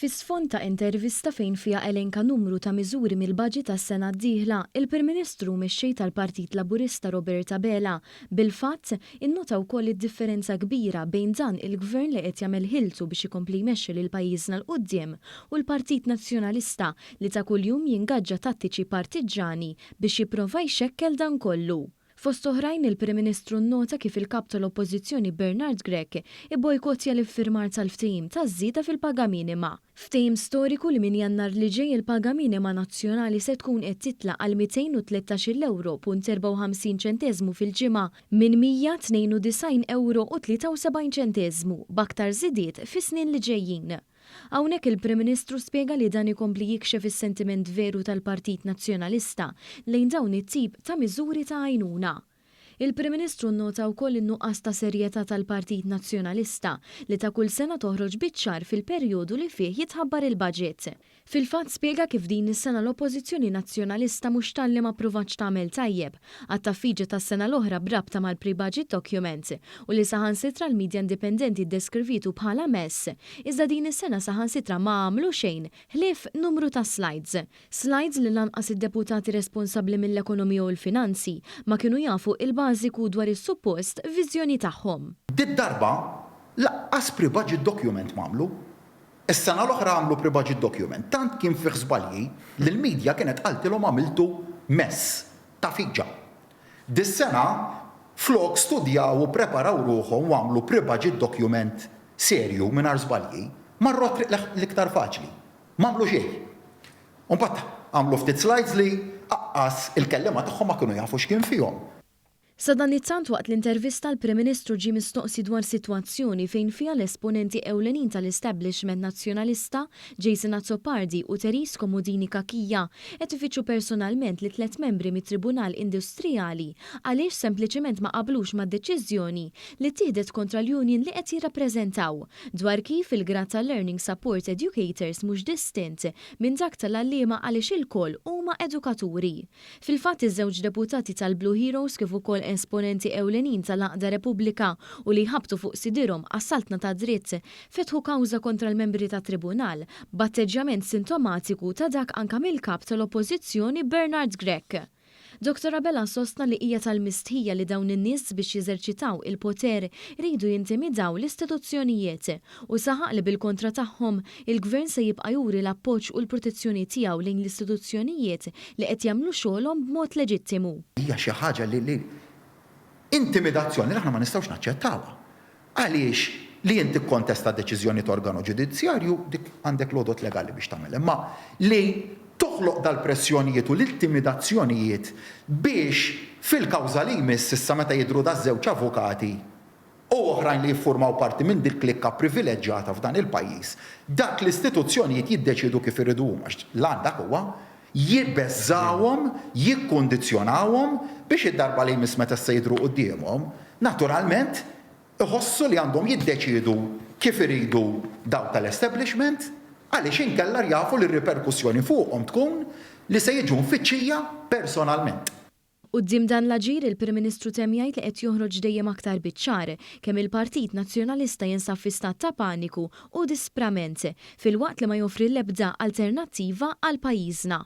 Fi sfond ta' intervista fejn fiha elenka numru ta' miżuri mill-baġit għas-sena d-dieħla, il-Prim Ministru u Mexxej tal-Partit Laburista Robert Abela, bil-fatt, innota wkoll id-differenza kbira bejn dan il-Gvern li qed jagħmel ħiltu biex ikompli jmexxi lil pajjiżna 'l quddiem u l-Partit Nazzjonalista li ta' kuljum jingaġġa tattiċi partiġġani biex jipprova jxekkel dan kollu. Fost oħrajn, il-Prim Ministru nnota kif il-Kap tal-Oppożizzjoni Bernard Grech ibbojkottja l-iffirmar tal-ftehim taż-żieda fil-paga minima. Ftehim storiku li minn Jannar li ġej il-paga minima nazzjonali se tkun qed titla' għal 213-il ewro punt 54 ċenteżmu fil-ġimgħa minn 192 ewro u 73 ċenteżmu, b'aktar żidiet fis-snin li ġejjin. Hawnhekk il-Prim Ministru spjega li dan ikompli jikxef is-sentiment veru tal-Partit Nazzjonalista lejn dawn it-tip ta' miżuri ta' għajnuna. Il-Prim Ministru nnota wkoll in-nuqqas ta' serjetà tal-Partit Nazzjonalista li ta' kull sena toħroġ biċ-ċar fil-perjodu li fih jitħabbar il-budget. Fil-fatt spjega kif din is-sena l-Oppożizzjoni Nazzjonalista mhux talli ma ppruvatx tagħmel tajjeb għat-tgħaffiġa tas-sena l-oħra b'rabta mal-pre-budget document u li saħansitra l-midja indipendenti ddeskrivietu bħala mess, iżda din is-sena saħansitra ma għamlu xejn ħlief numru ta' slides. Slides li lanqas id-deputati responsabbli mill-ekonomija u l-finanzi ma kienu jafu il-bażiku dwar is-suppost viżjoni tagħhom. Did-darba laqqas pre-budget document m'għamlu. Is-sena l-oħra għamlu pre-budget document, tant kien fih żbalji li l-media kienet qaltilhom għamiltu mess, tagħfiġa. Dis-sena flok studjaw u ppreparaw ruħhom u għamlu pre-budget document serju mingħajr żbalji, marru għat-triq l-iktar faċli. M'għamlu xejn. U mbagħad għamlu ftit slides li aqqas il-kelliema tagħhom ma kienu jafu x'kien fihom. Sadanittant waqt l-intervista l-Prim Ministru ġie mistoqsi dwar sitwazzjoni fejn fiha l-esponenti ewlenin tal-establishment Nazzjonalista, Jason Azzopardi u Therese Comodini Cachia, qed ifittxu personalment lit-tlett membri mit-Tribunal Industrijali għaliex sempliċement ma qablux mad-deċiżjoni li ttieħdet kontra l-union li qed jirrappreżentaw dwar kif il-grad tal-Learning Support Educators mhux distint minn dak tal-għalliema għaliex ilkoll huma edukaturi. Fil-fatt iż-żewġ deputati tal-Blue Heroes kif ukoll esponenti ewlenin tal-għaqda Repubblika u li jħabbtu fuq sidirhom għas-saltna tad-dritt fetħu kawża kontra l-membri tat-Tribunal b'atteġġjament sintomatiku ta' dak anka mill-Kap tal-Oppożizzjoni Bernard Grech. Dottor Abela sostna li hija tal-mistħija li dawn in-nies biex jeżerċitaw il-poter iridu jintimidaw l-istituzzjonijiet u saħaq li bil-kontra tagħhom il-Gvern se jibqa' juri l-appoġġ u l-protezzjoni tiegħu lejn l-istituzzjonijiet li qed jagħmlu xogħolhom b'mod leġittimu. Hija xi ħaġa li li intimidazzjoni li aħna ma nistgħux naċċettawha. Għaliex li int tikkontesta deċiżjoni ta' organu ġudizzjarju dik għandek l-għodod legali biex tagħmilha, imma li toħloq dal-pressjonijiet u l-intimidazzjonijiet biex fil-kawża li jmiss issa meta jidhru daż-żewġ avukati u oħrajn li jiffurmaw parti minn dil-klikka privileġġjata f'dan il-pajjiż, dak l-istituzzjonijiet jiddeċiedu kif iridu huma, għax l-għan dak huwa, jibbeżżgħuhom, jikkundizzjonawhom biex id-darba li jmiss meta issa jidhru quddiemhom, naturalment iħossu li għandhom jiddeċiedu kif iridu dawk tal-establishment għaliex inkella jafu li r-riperkussjoni fuqhom tkun li se jiġu mfittxija personalment. Quddiem dan l-aġir, il-Prim Ministru temm jgħid li qed joħroġ dejjem aktar biċ-ċar kemm il-Partit Nazzjonalista jinsab fi stat ta' paniku u disprament, filwaqt li ma joffri l-ebda alternattiva għal pajjiżna.